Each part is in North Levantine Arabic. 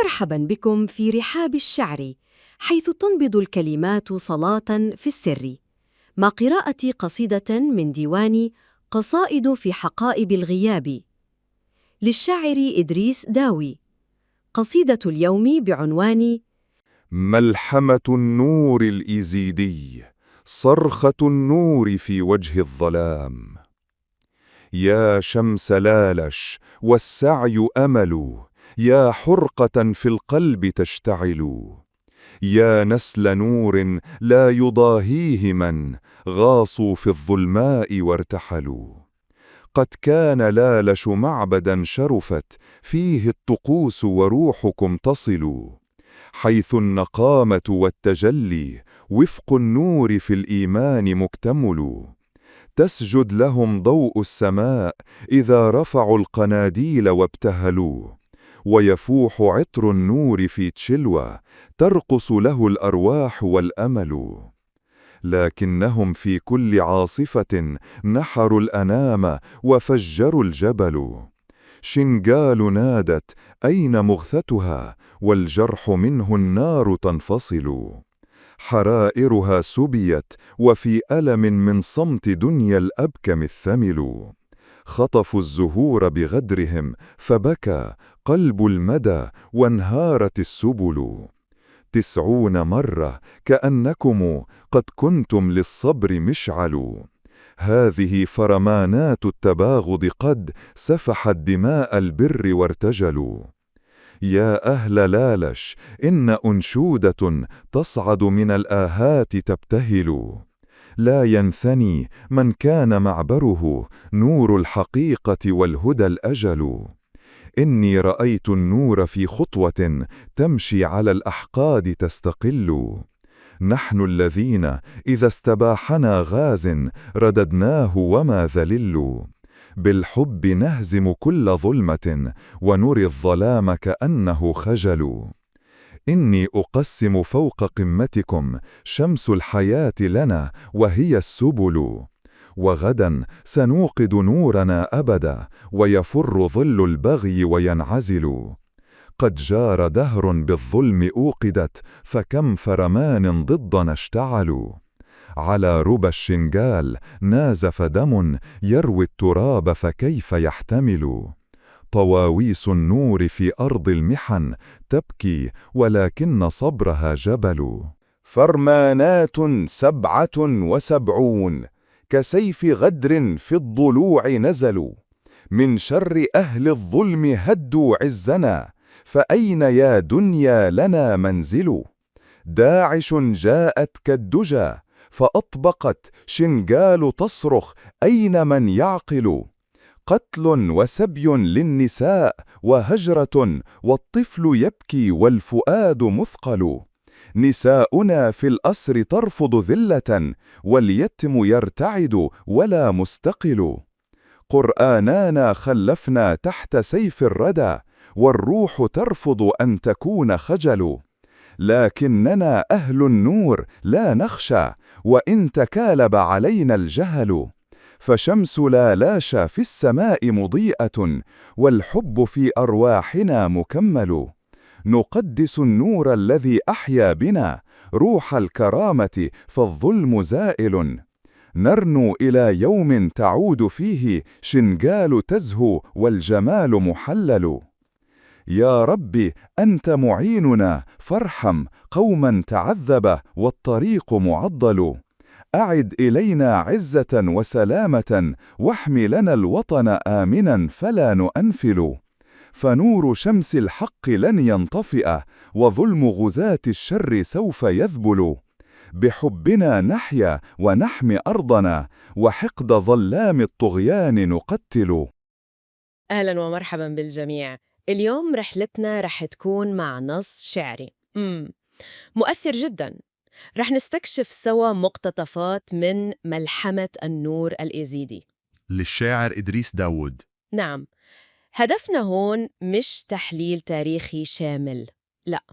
مرحبا بكم في رحاب الشعر، حيث تنبض الكلمات صلاة في السر، مع قراءة قصيدة من ديوان قصائد في حقائب الغياب للشاعر إدريس داوي. قصيدة اليوم بعنوان ملحمة النور الإيزيدي، صرخة النور في وجه الظلام. يا شمس لالش والسعي أمل، يا حرقة في القلب تشتعل، يا نسل نور لا يضاهيه من غاصوا في الظلماء وارتحلوا. قد كان لالش معبدا شرفت فيه الطقوس وروحكم تصل، حيث النقامة والتجلي وفق النور في الإيمان مكتمل. تسجد لهم ضوء السماء إذا رفعوا القناديل وابتهلوا، ويفوح عطر النور في تشلوى ترقص له الأرواح والأمل. لكنهم في كل عاصفة نحروا الأنام وفجروا الجبل. شنغال نادت أين مغثتها، والجرح منه النار تنفصل. حرائرها سبيت وفي ألم من صمت دنيا الأبكم الثمل. خطفوا الزهور بغدرهم فبكى قلب المدى وانهارت السبل. 90 مرة كأنكم قد كنتم للصبر مشعل. هذه فرمانات التباغض قد سفحت دماء البر وارتجلوا. يا أهل لالش إن أنشودة تصعد من الآهات تبتهل. لا ينثني من كان معبره نور الحقيقة والهدى الأجل. إني رأيت النور في خطوة تمشي على الأحقاد تستقل. نحن الذين إذا استباحنا غاز رددناه وما ذلل. بالحب نهزم كل ظلمة ونري الظلام كأنه خجل. إني أقسم فوق قمتكم شمس الحياة لنا وهي السبل. وغدا سنوقد نورنا أبدا ويفر ظل البغي وينعزل. قد جار دهر بالظلم أوقدت فكم فرمان ضدنا اشتعلوا. على ربى الشنغال نازف دم يروي التراب فكيف يحتمل. طواويس النور في أرض المحن تبكي ولكن صبرها جبل. فرمانات 77 كسيف غدر في الضلوع نزلوا. من شر أهل الظلم هدوا عزنا، فأين يا دنيا لنا منزل؟ داعش جاءت كالدجى فأطبقت شنغال تصرخ أين من يعقل؟ قتل وسبي للنساء وهجرة والطفل يبكي والفؤاد مثقل. نساؤنا في الأسر ترفض ذلة واليتم يرتعد ولا مستقل. قرآننا خلفنا تحت سيف الردى والروح ترفض أن تكون خجل. لكننا أهل النور لا نخشى وإن تكالب علينا الجهل. فشمس لالاش في السماء مضيئة والحب في أرواحنا مكمل. نقدس النور الذي أحيا بنا روح الكرامة فالظلم زائل. نرنو إلى يوم تعود فيه شنغال تزهو والجمال محلل. يا رب أنت معيننا فارحم قوما تعذب والطريق معضل. أعد إلينا عزة وسلامة واحم لنا الوطن آمنا فلا نؤنفل. فنور شمس الحق لن ينطفئ وظلم غزاة الشر سوف يذبل. بحبنا نحيا ونحمي أرضنا وحقد ظلام الطغيان نقتل. أهلاً ومرحباً بالجميع. اليوم رحلتنا رح تكون مع نص شعري مؤثر جداً. رح نستكشف سوا مقتطفات من ملحمة النور الإيزيدي للشاعر إدريس داوود. نعم، هدفنا هون مش تحليل تاريخي شامل، لا،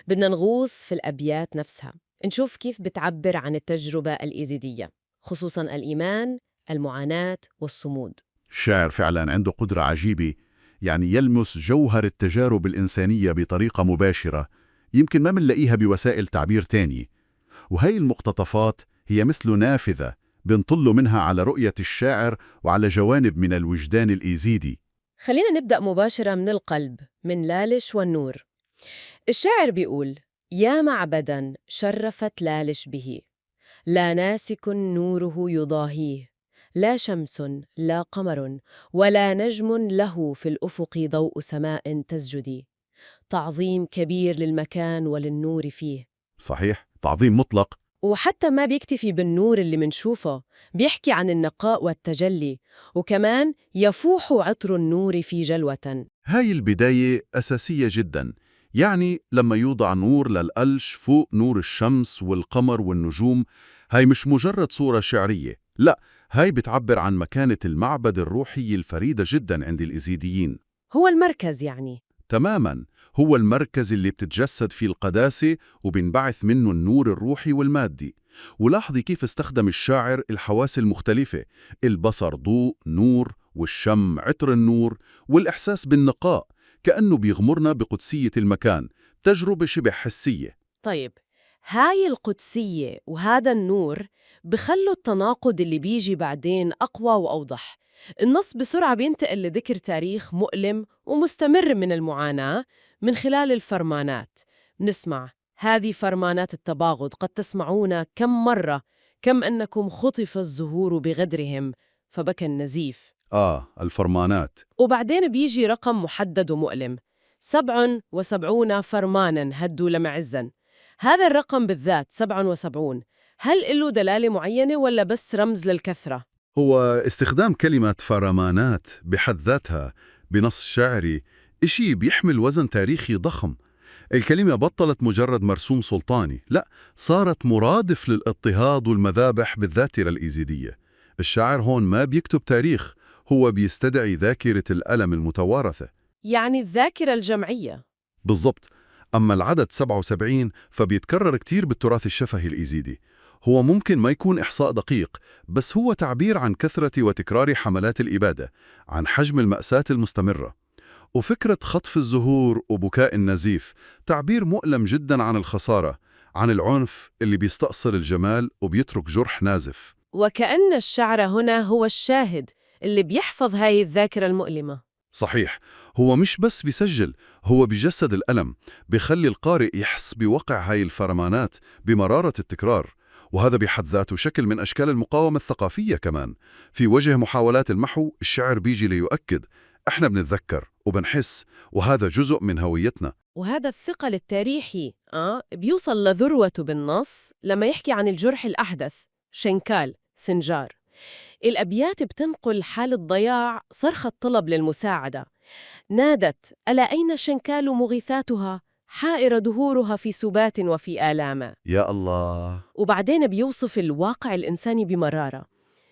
بدنا نغوص في الأبيات نفسها، نشوف كيف بتعبر عن التجربة الإيزيدية، خصوصاً الإيمان، المعاناة والصمود. الشاعر فعلا عنده قدرة عجيبة، يعني يلمس جوهر التجارب الإنسانية بطريقة مباشرة يمكن ما منلاقيها بوسائل تعبير تانية. وهي المقتطفات هي مثل نافذة بنطل منها على رؤية الشاعر وعلى جوانب من الوجدان الإيزيدي. خلينا نبدأ مباشرة من القلب، من لالش والنور. الشاعر بيقول: يا معبدا شرفت لالش به، لا ناسك نوره يضاهيه، لا شمس لا قمر ولا نجم له في الأفق ضوء سماء تسجدي. تعظيم كبير للمكان وللنور فيه. صحيح، تعظيم مطلق. وحتى ما بيكتفي بالنور اللي منشوفه، بيحكي عن النقاء والتجلي، وكمان يفوح عطر النور في جلوة. هاي البداية أساسية جدا، يعني لما يوضع نور للقلش فوق نور الشمس والقمر والنجوم، هاي مش مجرد صورة شعرية، لا، هاي بتعبر عن مكانة المعبد الروحي الفريدة جدا عند الإزيديين. هو المركز يعني. تماما، هو المركز اللي بتتجسد فيه القداسة وبينبعث منه النور الروحي والمادي. ولاحظي كيف استخدم الشاعر الحواس المختلفة، البصر ضوء نور، والشم عطر النور، والإحساس بالنقاء، كأنه بيغمرنا بقدسية المكان، تجربة شبه حسية. طيب، هاي القدسية وهذا النور بخلوا التناقض اللي بيجي بعدين أقوى وأوضح. النص بسرعة بينتقل لذكر تاريخ مؤلم ومستمر من المعاناة من خلال الفرمانات. نسمع: هذه فرمانات التباغض قد تسمعون كم مرة، كم أنكم خطف الزهور بغدرهم فبكى النزيف. آه، الفرمانات. وبعدين بيجي رقم محدد ومؤلم: 77 فرماناً هدوا لمعزا. هذا الرقم بالذات 77، هل له دلالة معينة ولا بس رمز للكثرة؟ هو استخدام كلمة فرمانات بحد ذاتها بنص شعري إشي بيحمل وزن تاريخي ضخم. الكلمة بطلت مجرد مرسوم سلطاني، لا، صارت مرادف للاضطهاد والمذابح بالذاكرة الإيزيدية. الشاعر هون ما بيكتب تاريخ، هو بيستدعي ذاكرة الألم المتوارثة. يعني الذاكرة الجمعية. بالضبط. أما العدد 77 فبيتكرر كتير بالتراث الشفهي الإيزيدي. هو ممكن ما يكون إحصاء دقيق، بس هو تعبير عن كثرة وتكرار حملات الإبادة، عن حجم المأساة المستمرة. وفكرة خطف الزهور وبكاء النزيف تعبير مؤلم جدا عن الخسارة، عن العنف اللي بيستأصل الجمال وبيترك جرح نازف. وكأن الشعر هنا هو الشاهد اللي بيحفظ هاي الذاكرة المؤلمة. صحيح، هو مش بس بيسجل، هو بيجسد الألم، بيخلي القارئ يحس بوقع هاي الفرمانات، بمرارة التكرار. وهذا بحد ذاته شكل من أشكال المقاومة الثقافية كمان. في وجه محاولات المحو، الشعر بيجي ليؤكد احنا بنتذكر وبنحس، وهذا جزء من هويتنا. وهذا الثقل التاريخي بيوصل لذروته بالنص لما يحكي عن الجرح الأحدث، شنكال، سنجار. الأبيات بتنقل حالة ضياع، صرخة طلب للمساعدة. نادت: ألا أين شنكال مغيثاتها؟ حائر دهورها في سبات وفي آلام. يا الله. وبعدين بيوصف الواقع الإنساني بمرارة.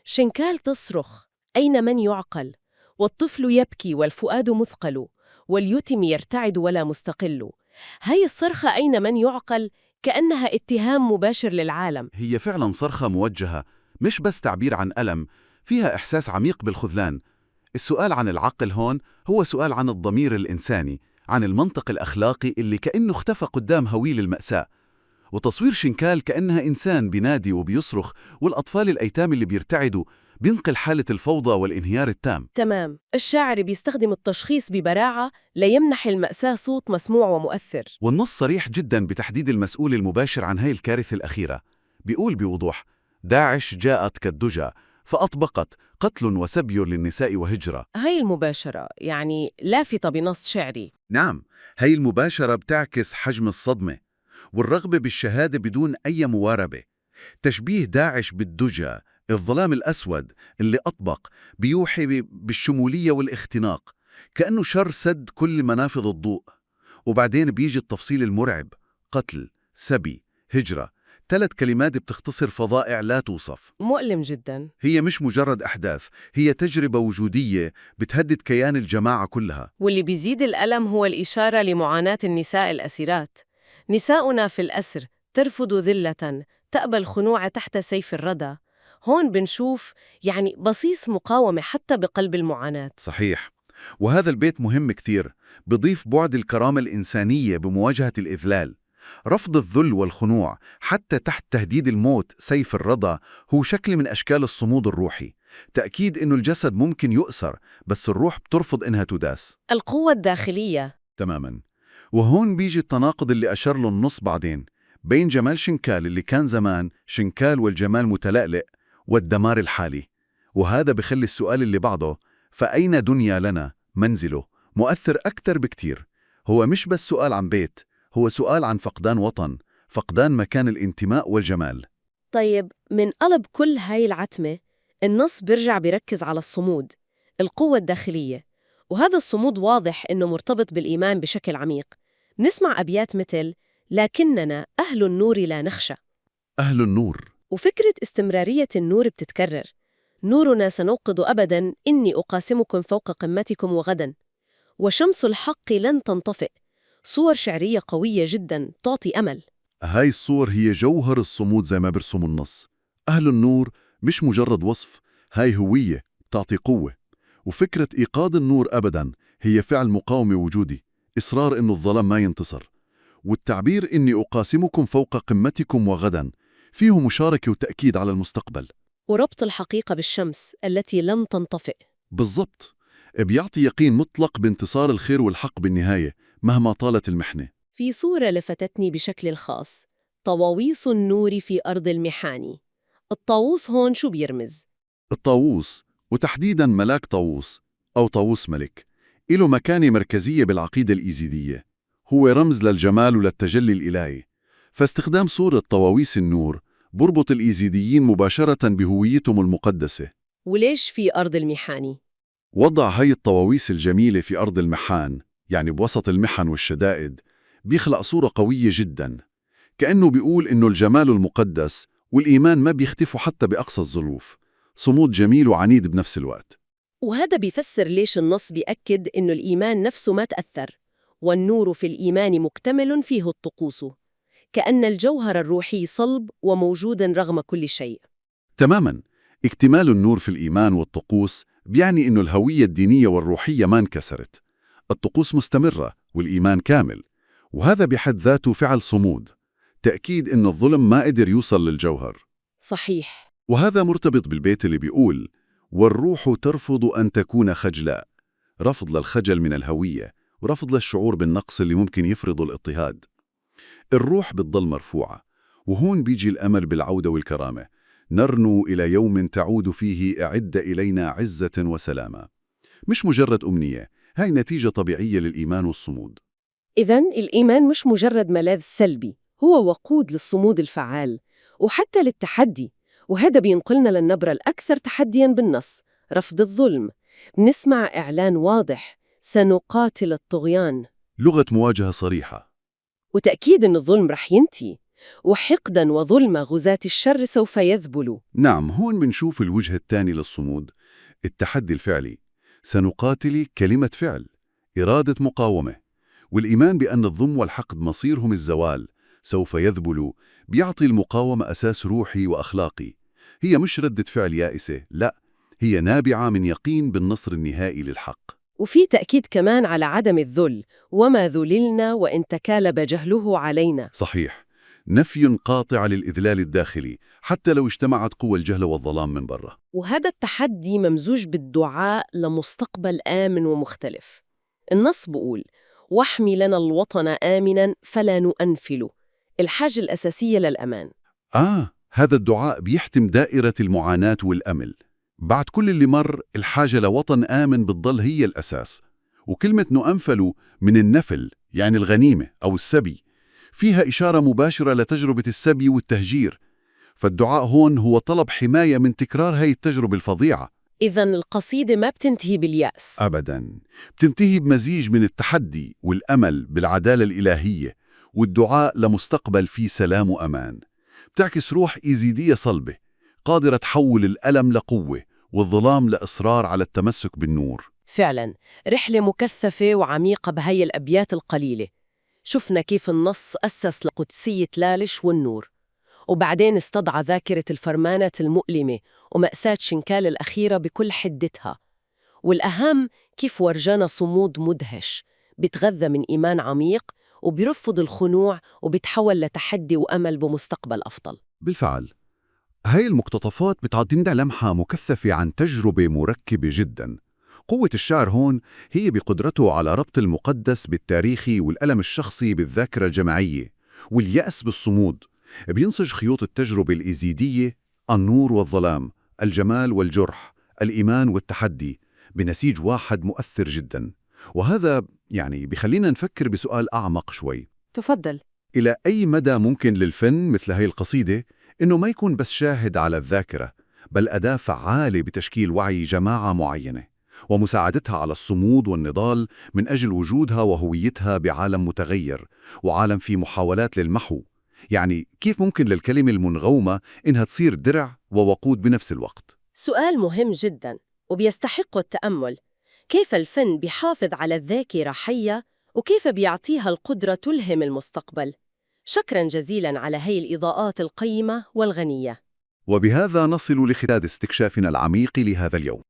شنكال تصرخ: أين من يعقل؟ والطفل يبكي والفؤاد مثقل، واليتم يرتعد ولا مستقل. هاي الصرخة أين من يعقل كأنها اتهام مباشر للعالم. هي فعلا صرخة موجهة، مش بس تعبير عن ألم، فيها إحساس عميق بالخذلان. السؤال عن العقل هون هو سؤال عن الضمير الإنساني، عن المنطق الأخلاقي اللي كأنه اختفى قدام هويل المأساة. وتصوير شنكال كأنها إنسان بينادي وبيصرخ، والأطفال الأيتام اللي بيرتعدوا، بينقل حالة الفوضى والانهيار التام. تمام، الشاعر بيستخدم التشخيص ببراعة ليمنح المأساة صوت مسموع ومؤثر. والنص صريح جدا بتحديد المسؤول المباشر عن هاي الكارثة الأخيرة. بيقول بوضوح: داعش جاءت كالدجى فأطبقت قتل وسبي للنساء وهجرة. هاي المباشرة يعني لافتة بنص شعري. نعم، هاي المباشرة بتعكس حجم الصدمة والرغبة بالشهادة بدون أي مواربة. تشبيه داعش بالدجى، الظلام الأسود اللي أطبق، بيوحي بالشمولية والاختناق، كأنه شر سد كل منافذ الضوء. وبعدين بيجي التفصيل المرعب: قتل، سبي، هجرة، ثلاث كلمات بتختصر فظائع لا توصف. مؤلم جدا. هي مش مجرد أحداث، هي تجربة وجودية بتهدد كيان الجماعة كلها. واللي بيزيد الألم هو الإشارة لمعاناة النساء الأسيرات. نساؤنا في الأسر ترفض ذلة، تأبى الخنوع تحت سيف الردى. هون بنشوف يعني بصيص مقاومة حتى بقلب المعاناة. صحيح. وهذا البيت مهم كثير، بضيف بعد الكرامة الإنسانية بمواجهة الإذلال. رفض الذل والخنوع حتى تحت تهديد الموت سيف الرضا هو شكل من أشكال الصمود الروحي. تأكيد إنه الجسد ممكن يؤسر، بس الروح بترفض إنها تداس. القوة الداخلية. تماما. وهون بيجي التناقض اللي أشار له النص بعدين، بين جمال شنكال اللي كان زمان شنكال والجمال متلألئ، والدمار الحالي. وهذا بخلي السؤال اللي بعده، فأين دنيا لنا منزله، مؤثر أكثر بكتير. هو مش بس سؤال عن بيت، هو سؤال عن فقدان وطن، فقدان مكان الانتماء والجمال. طيب، من قلب كل هاي العتمة النص بيرجع بيركز على الصمود، القوة الداخلية، وهذا الصمود واضح إنه مرتبط بالإيمان بشكل عميق. نسمع أبيات مثل لكننا أهل النور لا نخشى. أهل النور. وفكرة استمرارية النور بتتكرر، نورنا سنوقد أبداً، إني أقاسمكم فوق قمتكم وغداً، وشمس الحق لن تنطفئ. صور شعرية قوية جداً تعطي أمل. هاي الصور هي جوهر الصمود زي ما برسم النص. أهل النور مش مجرد وصف، هاي هوية تعطي قوة. وفكرة إيقاد النور أبداً هي فعل مقاومة وجودي، إصرار إنه الظلام ما ينتصر. والتعبير إني أقاسمكم فوق قمتكم وغداً فيه مشاركة وتأكيد على المستقبل. وربط الحقيقة بالشمس التي لن تنطفئ. بالضبط، بيعطي يقين مطلق بانتصار الخير والحق بالنهاية مهما طالت المحنة. في صورة لفتتني بشكل خاص، طواويس النور في أرض المحاني. الطاووس هون شو بيرمز؟ الطاووس، وتحديداً ملاك طاووس أو طاووس ملك، إله مكانة مركزية بالعقيدة الإيزيدية. هو رمز للجمال وللتجلي الإلهي، فاستخدام صورة طواويس النور بربط الإيزيديين مباشرة بهويتهم المقدسة. وليش في أرض المحاني؟ وضع هاي الطواويس الجميلة في أرض المحان، يعني بوسط المحن والشدائد، بيخلق صورة قوية جدا، كأنه بيقول إنه الجمال المقدس والإيمان ما بيختفوا حتى بأقصى الظروف. صمود جميل وعنيد بنفس الوقت. وهذا بيفسر ليش النص بيأكد إنه الإيمان نفسه ما تأثر، والنور في الإيمان مكتمل فيه الطقوس، كأن الجوهر الروحي صلب وموجود رغم كل شيء. تماما. اكتمال النور في الإيمان والطقوس بيعني إنه الهوية الدينية والروحية ما انكسرت. الطقوس مستمرة والإيمان كامل، وهذا بحد ذاته فعل صمود، تأكيد إنه الظلم ما قدر يوصل للجوهر. صحيح. وهذا مرتبط بالبيت اللي بيقول والروح ترفض أن تكون خجلاء، رفض للخجل من الهوية، ورفض للشعور بالنقص اللي ممكن يفرضه الاضطهاد. الروح بتضل مرفوعة، وهون بيجي الأمل بالعودة والكرامة. نرنو إلى يوم تعود فيه أعد إلينا عزة وسلامة. مش مجرد أمنية، هاي نتيجة طبيعية للإيمان والصمود. إذا الإيمان مش مجرد ملاذ سلبي، هو وقود للصمود الفعال وحتى للتحدي. وهذا بينقلنا للنبرة الأكثر تحدياً بالنص، رفض الظلم. بنسمع إعلان واضح، سنقاتل الطغيان. لغة مواجهة صريحة. وتأكيد أن الظلم رح ينتهي، وحقداً وظلم غزاة الشر سوف يذبلوا. نعم، هون بنشوف الوجه الثاني للصمود، التحدي الفعلي. سنقاتل كلمة فعل، إرادة مقاومة، والإيمان بأن الظلم والحقد مصيرهم الزوال، سوف يذبلوا، بيعطي المقاومة أساس روحي وأخلاقي. هي مش ردة فعل يائسة، لا، هي نابعة من يقين بالنصر النهائي للحق. وفي تأكيد كمان على عدم الذل، وما ذللنا وإن تكالب جهله علينا. صحيح، نفي قاطع للإذلال الداخلي حتى لو اجتمعت قوى الجهل والظلام من برا. وهذا التحدي ممزوج بالدعاء لمستقبل آمن ومختلف. النص بقول واحمي لنا الوطن آمنا فلا نؤنفل، الحاجة الأساسية للأمان. هذا الدعاء بيحتم دائرة المعاناة والأمل. بعد كل اللي مر، الحاجة لوطن آمن بتضل هي الأساس. وكلمة نؤنفل من النفل، يعني الغنيمة أو السبي، فيها إشارة مباشرة لتجربة السبي والتهجير. فالدعاء هون هو طلب حماية من تكرار هاي التجربة الفظيعة. إذا القصيدة ما بتنتهي باليأس. أبداً، بتنتهي بمزيج من التحدي والأمل بالعدالة الإلهية والدعاء لمستقبل فيه سلام وأمان. بتعكس روح إيزيدية صلبة قادرة تحول الألم لقوة والظلام لإصرار على التمسك بالنور. فعلا رحلة مكثفة وعميقة بهي الأبيات القليلة. شفنا كيف النص أسس لقدسية لالش والنور، وبعدين استدعى ذاكرة الفرمانة المؤلمة ومأساة شنكال الأخيرة بكل حدتها، والأهم كيف ورجانا صمود مدهش بيتغذى من إيمان عميق وبيرفض الخنوع وبيتحول لتحدي وأمل بمستقبل أفضل. بالفعل، هاي المقتطفات بتعطينا لمحة مكثفة عن تجربة مركبة جدا. قوة الشعر هون هي بقدرته على ربط المقدس بالتاريخي والألم الشخصي بالذاكرة الجماعية واليأس بالصمود. بينسج خيوط التجربة الإيزيدية، النور والظلام، الجمال والجرح، الإيمان والتحدي، بنسيج واحد مؤثر جدا. وهذا يعني بخلينا نفكر بسؤال أعمق شوي. تفضل. إلى أي مدى ممكن للفن مثل هاي القصيدة إنه ما يكون بس شاهد على الذاكرة، بل أداة فعالة بتشكيل وعي جماعة معينة ومساعدتها على الصمود والنضال من أجل وجودها وهويتها بعالم متغير وعالم فيه محاولات للمحو؟ يعني كيف ممكن للكلمة المنغومة إنها تصير درع ووقود بنفس الوقت؟ سؤال مهم جدا وبيستحق التأمل. كيف الفن بيحافظ على الذاكرة حية وكيف بيعطيها القدرة تلهم المستقبل؟ شكرا جزيلا على هي الإضاءات القيمة والغنية. وبهذا نصل لختام استكشافنا العميق لهذا اليوم.